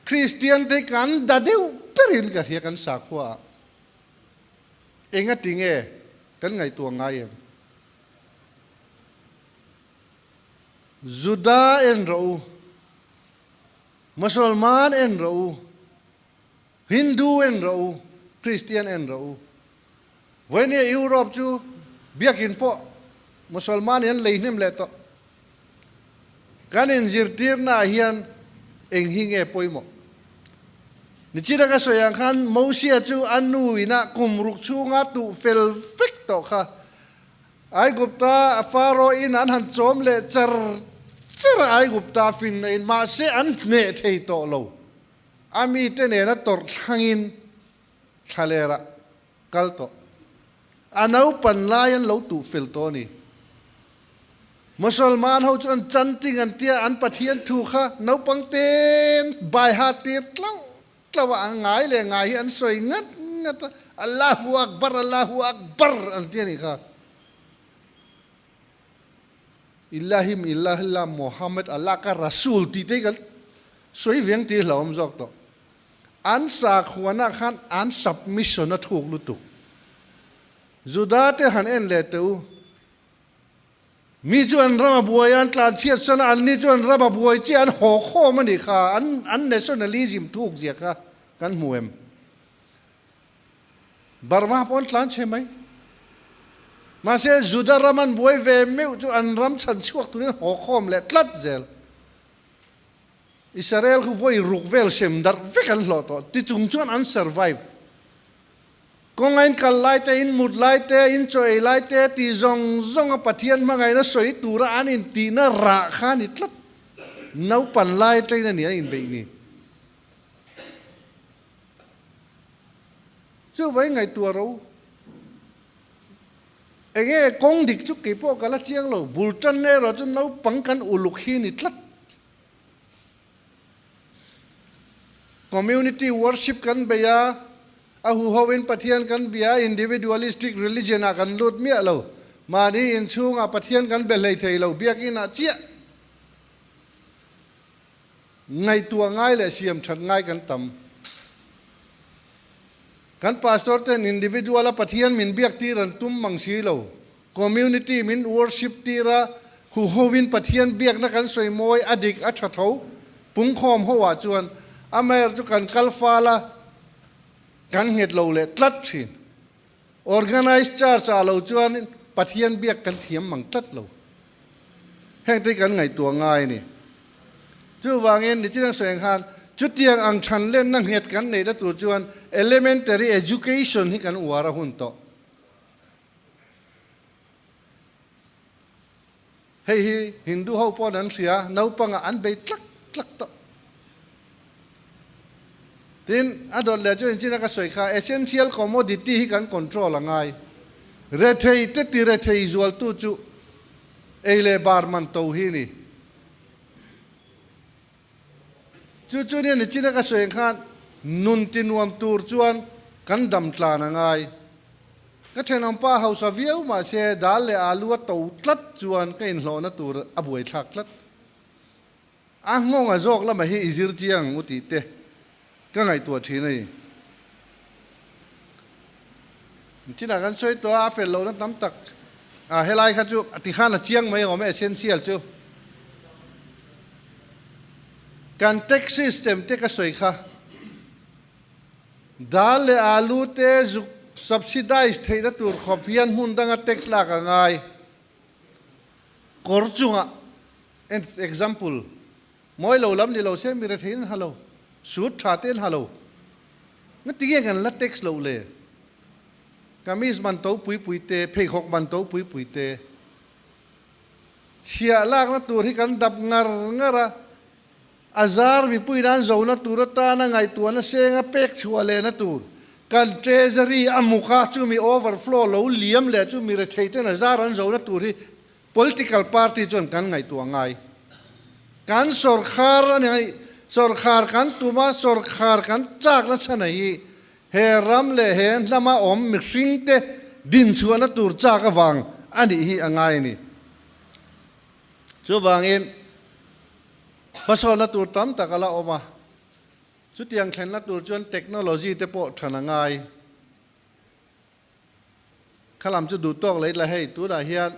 Kristian te kan da deuh berin ka hria kan sakhua ah. Engati nge kan ngaihtuah ngai em? Juda en rawh u. Musalman en rawh u, Hindu en rawh u, Kristian en rawh u. Vawinia Europe chu biakin pawh Musalman in an lei hnem leh tawh. Kan inzirtirna ah hian eng hi nge pawimawh? Nichina ka sawi ang khan Mosia chu a nu inah kum ruk chhunga tuh fel vek tawh kha. Aigupta Pharaoh in an han chawm leh char char a, Aigupta finna in mahse an hneh thei tawh lo. A mite nena tawrh thlangin thlalerah kal tawh. A naupan lai an lo tuh fel tawh a ni. Musalman ho chu an chanting an tia, an Pathian thu kha naupang ten baiha tir tlauh tlauh a, an ngai leh ngai hi an sawi ngat ngat a, Allahu Akbar, Allahu Akbar an ti a nih kha. Illahim illahillah Muhammad Allah ka Rasul tih te hi kan sawi veng tih hlauhawm zawk tawh. An sakhuanah khan an submission a thuk lutuk. Juda te han en leh teh u. Mi chu an ram a buai a, an tlanchhiat san a, anni chu an ram a buai chiah, an haw khawm a nih kha, an an nationalism thuk zia kha kan hmu em? Burma pawh an tlanchhe mai. Mahse, Juda ram an buai ve meuh chu an ram chhan chhuak turin haw khawm leh tlat zel. Israel khu vawi ruk vel sem darh vek an hlawh tawh, tichung chuan an survive. Kawngain kal lai te, in mut lai te, in chaw ei lai te tih zawng zawnga Pathian hmangaihna sawi tura an intihna rah kha a ni tlat. Naupan lai atangin a ni an inbeih ni. Chuvangin ngaihtuah ro. Enge kawng dik chu kei pawh ka la chiang lo, bul tan erawh chu naupang kan uluk hi a ni tlat. Community worship kan bei a, a huhoin Pathian kan bia a, individualistic religion ah kan lut miah lo. Mahni inchhungah Pathian kan be hlei thei lo, biakinn ah chiah ngaihtuah ngai leh siam that ngai kan tam. Kan pastor ten individual a Pathian min biak tir an tum mang si lo. Community min worship tir a, huhovin Pathian biakna kan sawi mawi a dik a tha tho. Pungkhawm ho ah chuan amaherawh chu kan kal fal a, kan nghet lo leh tlat thin. Organized church ah lo chuan Pathian biak kan thiam mang tlat lo. Heng te hi kan ngaihtuah ngai a ni. Chuvangin nichina sawi ang khan chutiang ang than lenna nghet kan neihna tur chuan elementary education hi kan uar a hun tawh. Hei hi Hindu ho pawn an hria, naupangah an bei tlak tlak tawh. Tin, a dawt leh chu inchina ka sawi kha, essential commodity hi kan control a ngai. Rethei te ti rethei zualtu chu ei leh bar man to hi ni. Chu chu nia nichina ka sawi ang khan nun ti nuam tur chuan kan dam tlan a ngai. Ka thenawmpa hausa viau mahse dal leh alu a to tlat chuan ka inhlawhna tur a buaithlak tlat. A nghawng a zawk lamah hi i zir chiang ang u tih te ka ngaihtuah thin a ni. Nichinah kan sawi tawh a, a fel lohna tam tak a helai kha chu tikhan a chiang mai awm e essential chu. Kan tax system te ka sawi kha dal leh alu te zuk subsidize theihna tur khawp hian hmun danga tax lak a ngai. Kawr chungah example Mawi lo lam ni lo se mi rethei an ha lo, suit tha te an ha lo. Nga tinge kan la tax loh le? Kamis man to pui pui te, pheikhawk man to pui pui te. Chhiah lakna tur hi kan dap ngar ngar a, a zar mipui nan zona tur atana ngaihtuahna senga pek chhuah lehna tur kan treasury a muk a, chumi overflow lo liam leh chumi rethei ten a zar an zona tur hi political party chuan kan ngaihtuah ngai. Kan sawrkhar a ni, sawrkhar kan tum a, sawrkhar kan chakna chhan a hi he ram leh he hnama awm mihringte dinchhuahna tur chak avang a nih hi a ngai a ni. Chuvangin hmasawnna tur tam tak a la awm a, chutiang thlenna tur chuan technology te pawh than a ngai. Kha lam chu duh tawk leh la hei tunah hian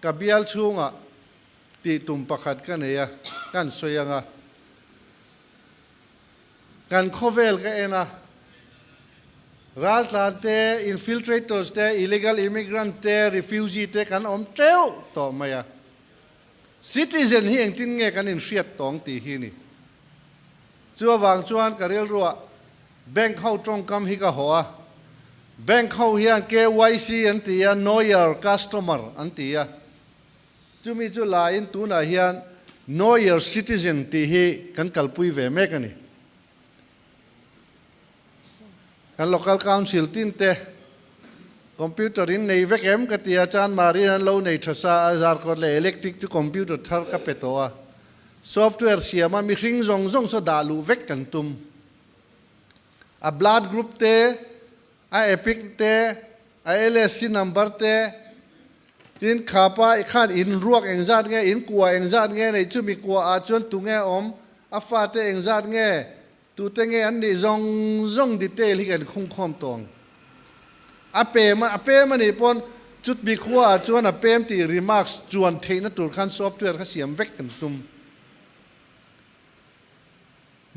ka bial chhungah tih tum pakhat ka nei a, kan sawi ang a, kan khawvel ka en a, raltlan te, infiltrators te, illegal immigrant te, refugee te kan awm teuh tawh mai a, citizen hi engtin nge kan inhriat tawng tih hi a ni. Chu avang chuan ka rilruah Bank ho tawngkam hi ka haw a, Bank ho hian KYC an ti a, Know Your Customer an ti a, chumi chu la in tunah hian Know Your Citizen tih hi kan kalpui ve mek a ni. Kan Local Council tin te Computer in nei vek em ka ti a, Chanmari an lo nei tha sa a, Zarkawt leh Electric chu Computer thar ka pe tawh a, Software siam a mihring zawng zawng saw dah luh vek kan tum. A blood group te, a epic te, a LSC number te, tin khapa i khan in ruak engzat nge, in kua engzat nge nei chumi kua ah chuan tunge awm, a fate engzat nge, tute nge an nih zawng zawng detail hi kan khungkhawm tawng. A pem a pem a nih pawn chutmi khua ah chuan a pem tih remarks chuan theihna tur khan software kha siam vek kan tum.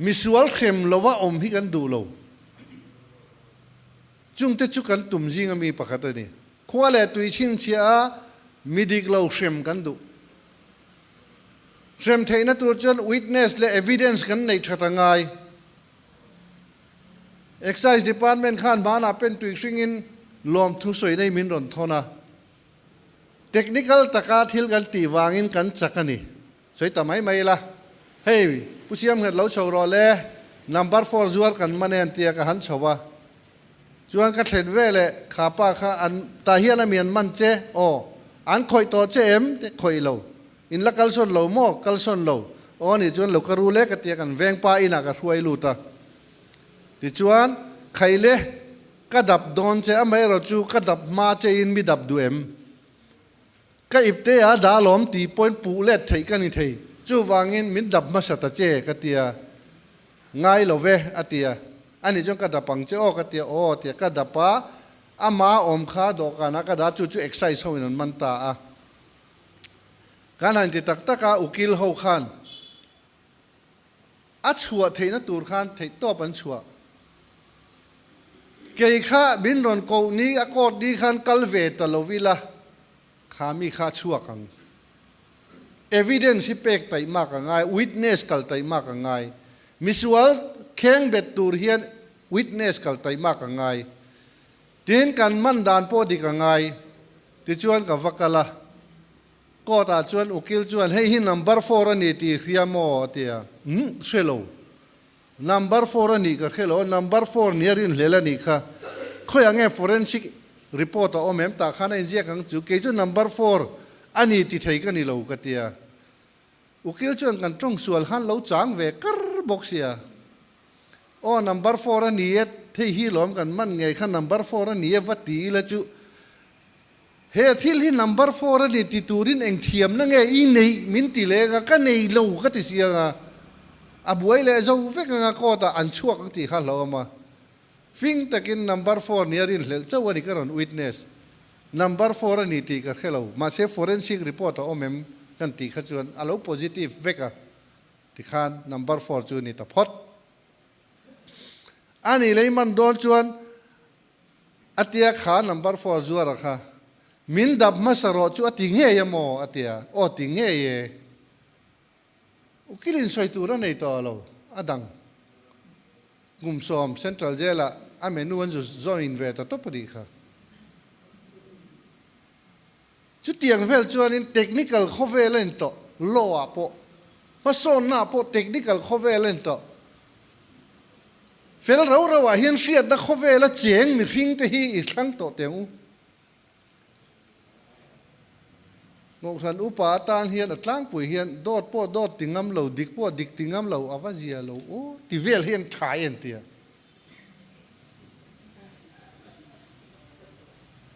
Misual hrem lova awm hi kan duh lo. Chungte chu kan tum zinga mi pakhat a ni. Khua leh tui chhinchhiah a mi dik lo hrem kan duh. Hrem theihna tur chuan witness leh evidence kan neih that a ngai. Excise Department khan hmanah pen tui hringin lawmthu sawi nei min rawn thawn a. Technical taka thil kan tih vangin kan chak a ni. Sawi ta mai mai ila, Hei, Pu Siamnghet lo chho rawh le, number four zuar kan man en tia ka han chho a. Chuan ka thlen ve leh kha pa kha an tah hian a mi an man che, aw, an khawih tawh che em? Te khawih lo. In la kalsawn lo maw? Kalsawn lo. Aw nih chuan lo ka ru lek a tia kan veng pa inah ka hruai lut a. Tichuan, Khaile, ka dap dawn che, amaherawh chu ka dap hma che in mi dap duh em? Ka ipte a dah lawm tih pawhin puh let theih ka ni thei. Chuvangin min dap hmasa ta che ka ti a, ngai lo ve a ti a. Ani chuan ka dap ang che aw ka ti a, aw a ti a. Ka dap a, ama awm kha dawhkanah ka dah a, chu chu excise ho in an man ta a. Kan han ti tak tak a, ukil ho khan a chhuah theihna tur khan theihtawp an chhuah. Kei kha min rawn koh ni a court ni khan kal ve ta lo ila kha mi kha a chhuak ang. Evidence hi pek taih mak a ngai, witness kal taih mak a ngai. Misual kheng bet tur hian witness kal taih mak a ngai. Tin kan man dan pawh dik a ngai. Tichuan ka va kal a. Court ah chuan ukil chuan hei hi number four a ni tih hria maw a ti a. Umm hre lo. Number four a nih ka hre lo a, number four nia rinhlel a nih kha. Khawiah nge forensic report a awm em tah khan a inziak ang chu, kei chu number four a ni ti thei ka ni lo ka ti a. Ukil chuan kan tawng sual khan lo chang ve kar bawk sia. Aw number four a ni e, thei hi lawm kan man ngei kha number four a ni e va ti ila chu He thil hi number four a ni ti turin eng thiamna nge i neih min ti leng a, ka nei lo ka ti siang a, a buai leh zo vek anga court ah an chhuak ang tih kha hlauhawm a. Fing takin number four nia rinhlelh chauh a ni ka rawn witness. Number four a ni tih ka hre lo, mahse forensic report a awm em kan tih kha chuan a lo positive vek a, tikhan number four chu ni ta phawt. A nih lei man dawn chuan A tia kha number four zuara kha min dap hmasa rawh chu a ti ngei a maw? A tia, aw ti ngei e. Ukilin sawi tur a nei tawh lo, a dang. Kum sawm Central Jail ah a menu an zu join ve ta tawp a nih kha. Chutiang vel chuanin technical khawvel a intawh, law ah pawh, hmasawnna ah pawh technical khawvel a intawh. Fel rau rau ah hian hriatna khawvela cheng mihring te hi i thlang tawh teh ang u. Kohhran upa atan hian a tlangpui hian dawt pawh dawt ti ngam lo, dik pawh dik ti ngam lo, a va zia lo aw ti vel hian tha en tia.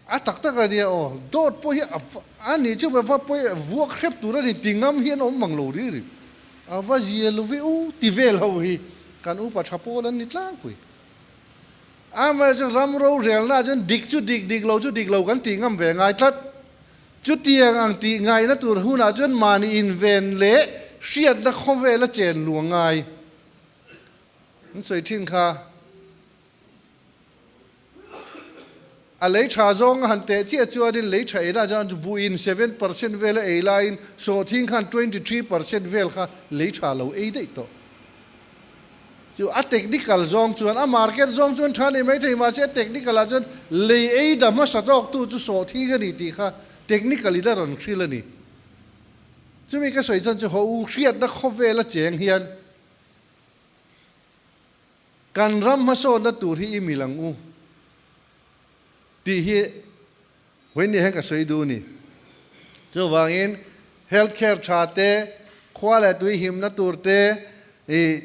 A tak tak a nia aw, dawt pawh hi a nih chu va pawi vuak hrep tur a ni ti ngam hian awm mang lo ri ri. A va zia lo ve u ti vel ho hi kan upa tha pawl an ni tlangpui. Amaherawhchu ram rorelna ah chuan dik chu dik, dik lo chu dik lo kan tih ngam ve ngai tlat. Chutiang ang tih ngaihna tur hunah chuan mahni inven leh hriatna khawvela chen luang ngai. An sawi thin kha. A lei tha zawng a han teh chiah chuanin lei tha eina chuan buin 7% vel a ei laiin sawhthing khan 23% vel kha lei tha lo ei daih tawh. Chu a technical zawng chuan a market zawng chuan tha nei mai thei mahse a technical ah chuan lei ei da hmasa tawk tu chu sawhthing a ni tih kha technical in a rawn hril a ni. Chumi ka sawi chuan chu haw u hriatna khawvel a cheng hian Kan ram hmasawnna tur hi i mil ang u tih hi Wendy hian ka sawi duh a ni. Chuvangin health care tha te, khua leh tui himna tur te, ih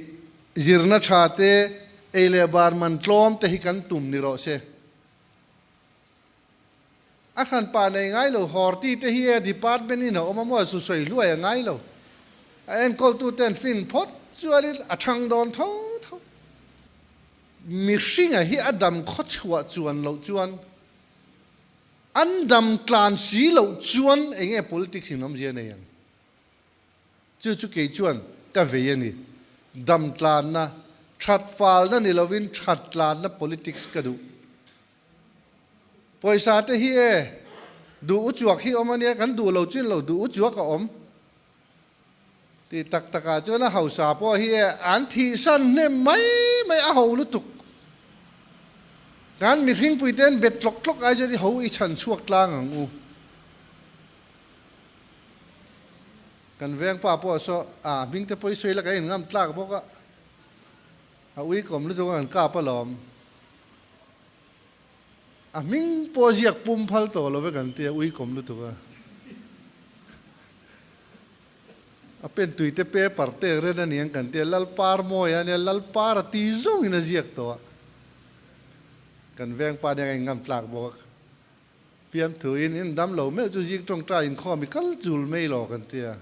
zirna tha te, ei leh bar man tlawm te hi kan tum ni rawh se. A hran pa nei ngai lo, Horti te hi e department in a awm a maw su sawi hluai a ngai lo. A enkawltu ten fin phawt chuanin a thang dawn tho tho. Mihringa hi a dam khaw chhuah chuan loh chuan an dam tlan si loh chuan eng nge politics in awmzia nei ang? Chu chu kei chuan ka vei a ni. Dam tlanna, that falna ni lovin that tlanna politics ka duh. Pawisa te hi e, duh u chuak hi awm a nia, kan duh lo chin lo duh u chuak a awm. Tih tak takah chuan a hausa pawh hi e, an thihsan hnem mai mai a ho lutuk. Kan mihringpui te an bet tlawk tlawk ai chuan i ho i chhan chhuak tlang ang u. Kan vengpa pawh saw a hming te pawh i sawi la kan inngam tlak bawk a, a uikawm lutuk a kan kap alawm. A hming pawh ziak pum phal tawh lo ve kan tia uikawm lutuk a. A pen tui te paper tek ren a niang kan tia Lalpar mawi a nia Lalpar a ti zawng in a ziak tawh a. Kan veng pa nia ka in ngam tlak bawk a. Fiamthu in in dam lo meuh chu zing tawngtai inkhawm i kal chul mai lo kan tia.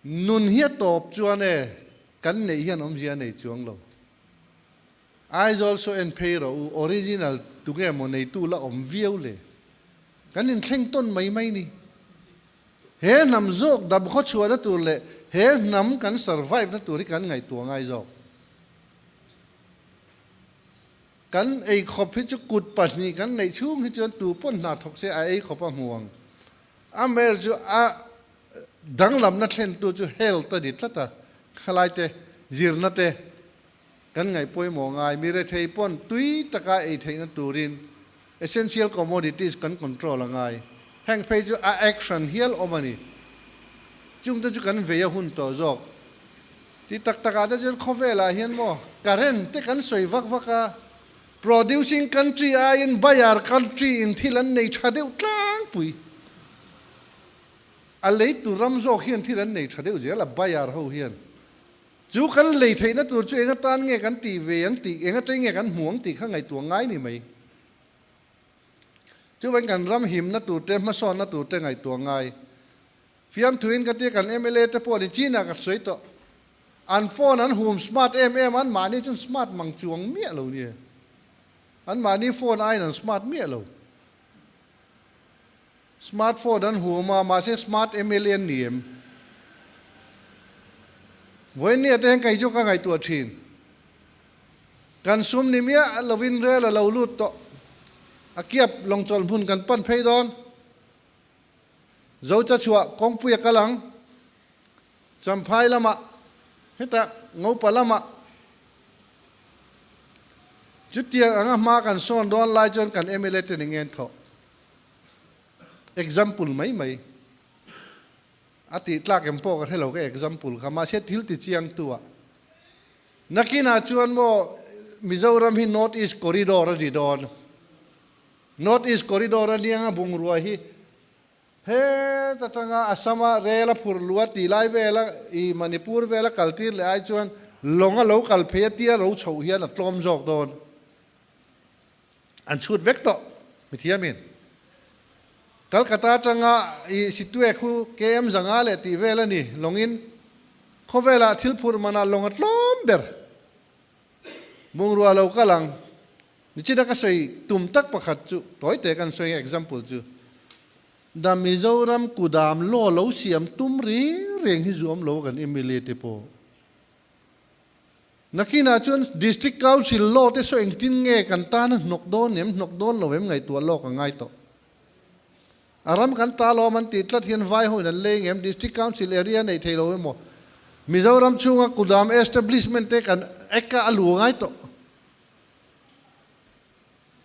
Nun hi a tawp chuan e kan neih hian awmzia a nei chuang lo. Aizawl saw en phei rawh u, original tunge maw neitu la awm viau le? Kan inthleng tawn mai mai ni. He hnam zawk dam khaw chhuahna tur leh he hnam kan survive na tur hi kan ngaihtuah ngai zawk. Kan ei khawp hi chu kut pahnih kan neih chhung hi chuan tu pawn hna thawk se a ei khawp a hmu ang. Amaherawh chu a danglamna thlentu chu health a ni tlat a, khalai te, zirna te, Kan ngaih pawimawh ngai, mi rethei pawn tui taka ei theihna turin essential commodities kan control a ngai. Heng phei chu a action hial awm a ni. Chungte chu kan vei a hun tawh zawk. Ti tak takah te chuan khawvelah hian maw current te kan sawi vak vak a, producing country aiin buyer country in thil an nei tha deuh tlangpui. A leitu ram zawk hian thil an nei tha deuh zel a, buyer ho hian. Chu kan lei theihna tur chu eng atan nge kan tih ve ang tih, eng atang nge kan hmu ang tih kha ngaihtuah ngai ni mai. Chuvangin kan ram himna tur te, hmasawnna tur te ngaihtuah ngai. Fiamthuin ka tia kan mla te pawh ni chinah ka sawi tawh. An phone an hum smart em em a, an mahni chuan smart mang chuang miah lo nia. An mahni phone aiin an smart miah lo. Smart phone an hum a, mahse smart mla an ni em? Vawinia te hian kei chu ka ngaihtuah thin. Kan sum ni miah lovin rel a lo lut tawh. A kiap lawngchawlh hmun kan pan phei dawn. Zocha chhuah kawngpui a kal ang. Champhai lamah, hetah Ngopa lamah. Chutiang anga hma kan sawn dawn lai chuan kan mla te ni ngen thawh. Example mai mai. A tih tlak em pawh ka hre lo ka example kha mahse thil ti chiang tu ah. Nakinah chuan maw Mizoram hi North East Corridor a ni dawn. North East Corridor a niang a bungrua hi heta tanga Assam a rel a phur luh a tih lai vela i Manipur vela kal tir leh ai chuan lawng a lo kal phei a tia ro chhoh hian a tlawm zawk dawn. An chhut vek tawh mithiamin. Calcutta atanga i Sittwe khu KM 500 leh tih vel a ni lawngin khawvelah thil phurh manah lawng a tlawm ber. Bungrua lo kal ang. Nichina ka sawi tum tak pakhat chu tawi te kan sawi example chu Da Mizoram kudam law lo siam tum reng reng hi zuam lo kan mla te pawh. Nakinah chuan District Council law te saw engtin nge kan tan a hnawk dawn em, hnawk dawn lo em ngaihtuah lawk a ngai tawh. A ram kan ta lawm an tih tlat hian vai hoin an lei ngem, District Council area nei thei lo emaw Mizoram chhunga kudam establishment te kan Act a a lu a ngai tawh.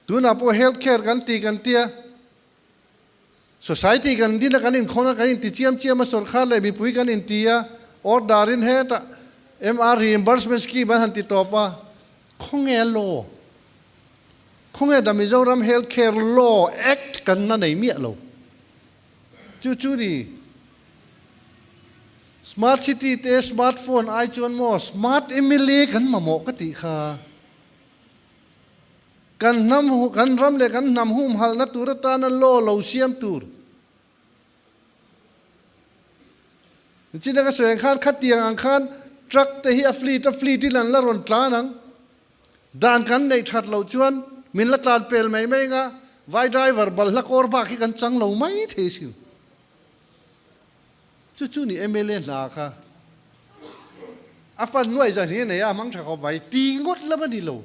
Tunah pawh health care kan ti kan tia, Society kan din a, kan inkhawn a, kan inti chiam chiam a, sorkar leh mipui kan inti a, order in hetah MR reimbursement scheme an han ti tawp a, khawnge a law? Khawnge the Mizoram Health Care Law Act kan la nei miah lo. Chu chu ni Smart City te smart phone ai chuan maw smart mla kan mamawh ka tih kha. Kan hnam kan ram leh kan hnam humhalhna tur atana law lo siam tur. Nichina ka sawi ang khan khatiang ang khan truck te hi a fleet a fleet in an la rawn tlan ang. Dan kan neih that loh chuan min la tlan pel mai mai anga vai driver balhla kawr bak hi kan chang lo mai thei sin. Chu chu ni mla hna kha a fan nuaih zan hi a nei a, a hmang tha khawp mai ti ngawt lam a ni lo.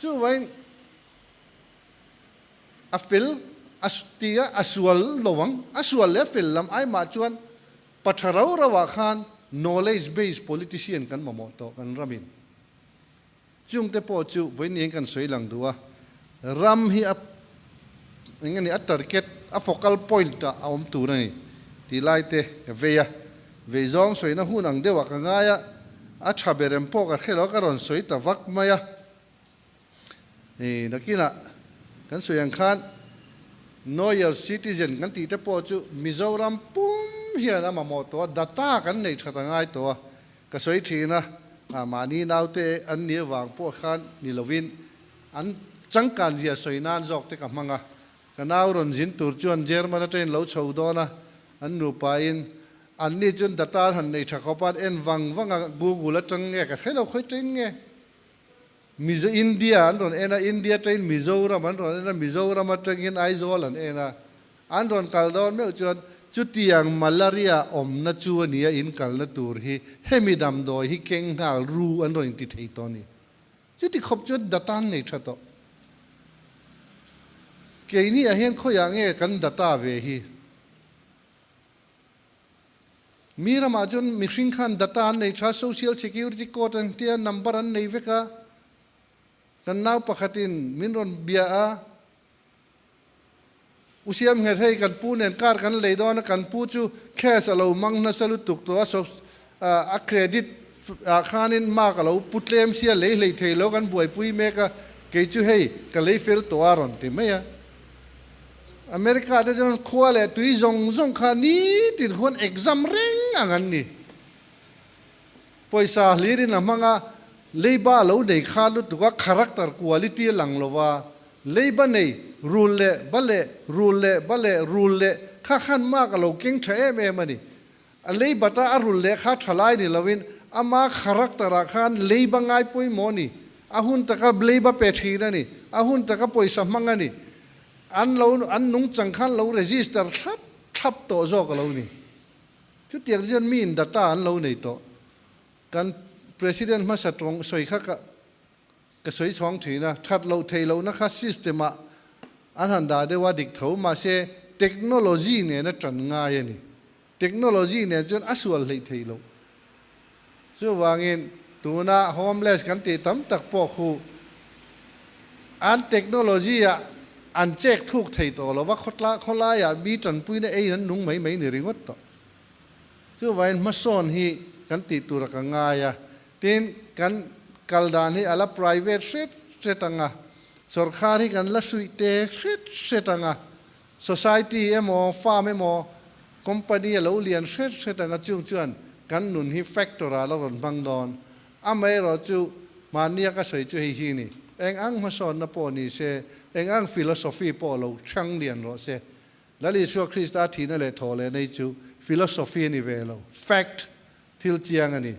Chuvain a fel a ti a, a sual lo ang, a sual leh a fel lam ai mah chuan pa tha rau rau ah khan knowledge based politician kan mamawh tawh kan ramin. Chungte pawh chu vawiin kan sawi lang duh a, ram hi a eng nge ni a target, a focal point ah a awm tur a ni tih lai te ka vei a, vei zawng sawina hun ang deuh ah ka ngai a, a tha ber em pawh ka hre lo a, ka rawn sawi ta vak mai a. Nakinah kan sawi ang khan Know Your Citizen kan tih te pawh chu Mizoram pum hian a mamawh tawh a, data kan neih that a ngai tawh a, Ka sawi thin a, mahni naute an nih avang pawh khan ni lovin an changkan zia sawi nan zawk te ka hmang a. Ka nau rawn zin tur chuan German atangin lo chho dawn a, an nupa in an ni chuan data an han nei tha khawp a, an en vang vang a, Google atang nge ka hre lo khawi teng nge. Mizo India an rawn en a, India atangin Mizoram an rawn en a, Mizoram atangin Aizawl an en a. An rawn kal dawn meuh chuan chutiang malaria awmna chu a nia in kalna tur hi hemi damdawi hi keng nghal ru an rawn inti thei tawh a ni. Chuti khawp chuan data an nei tha tawh. Keini ah hian khawiah nge kan data ve hi? Mi ramah chuan mihring khan data an nei tha, social security code an tia, number an nei vek a. Kan nau pakhatin min rawn bia a, U Siam nghet hei kan pu nen car kan lei dawn a, kan pu chu cash a lo mang nasa lutuk tawh a, so a credit ah khanin mark a lo pu tlem sia lei hlei thei lo kan buaipui mek a, kei chu hei ka lei fel tawh a rawn ti mai a. America te chuan khua leh tui zawng zawng kha nitin khuan exam reng ang an ni. Pawisa hlirin a hmang a, leiba a lo nei kha lutuk a, character quality a lang lo va, leiba nei rul leh ba leh rul leh ba leh rul leh kha khan mark a lo keng tha em em a ni. A leibat a a rul leh kha tha lai ni lovin ama character ah khan leiba ngai pawimawh a ni, a hun taka leiba pe thin a ni, a hun taka pawisa hmang a ni. An lo an nungchang khan lo register thlap thlap tawh zawk a lo ni. Chutiang chuan miin data an lo nei tawh. Kan President hmasa tawng sawi kha ka ka sawi chhawng thin a, that loh theih lohna kha system ah an han dah deuh a dik tho mahse technology nena tan ngai a ni. Technology nen chuan a sual hleih theih loh. Chuvangin. Tuna homeless kan tih tam tak pawh khu an technology ah an chek thuk thei tawh lo va, khawtla khawlaiah mi tanpuina eiin an nung mai mai ni ringawt tawh. Chuvain hmasawn hi kan tih tura ka ngai a, tin kan kal dan hi a la private hret hret ang a, sawrkhar hi kan la suih te hret hret ang a, Society emaw, farm emaw, company a lo lian hret hret anga chung chuan kan nun hi factor ah la rawn hmang dawn. Amaherawh chu mahnia ka sawi chu hei hi ni. Eng ang hmasawnna pawh ni se, eng ang philosophy pawh lo hrang lian rawh se. Lal Isua Krista thihna leh thawh leh nei chu philosophy a ni ve lo, fact Thil chiang a ni.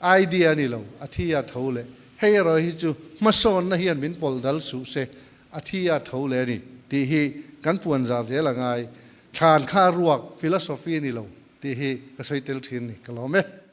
Idea a ni lo, a thi a tho leh. Hei erawh hi chu hmasawnna hian min pawlh dal suh se, a thi a tho leh a ni tih hi kan puan zar zel a ngai. Thlan kha ruak philosophy a ni lo tih hi ka sawi tel thin ni. Ka lawm e.